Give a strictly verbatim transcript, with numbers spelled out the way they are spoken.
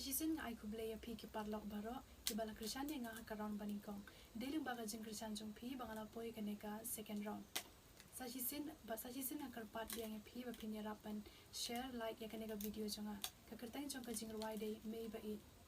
Shisien nga ai khublei ïa phi ki paralok baroh kiba la kyrshan ïa nga ha ka round ba nyngkong. Dei lyngba ka jingkyrshan jong phi ba nga la poi kane ka second round. Sa shisien, bad sa shisien nga kyrpad biang ïa phi ba phin ïarap ban share, like ïa kane ka video jong nga. Ka kyrteng jong ka jingrwai dei Mei Ba Ïeit.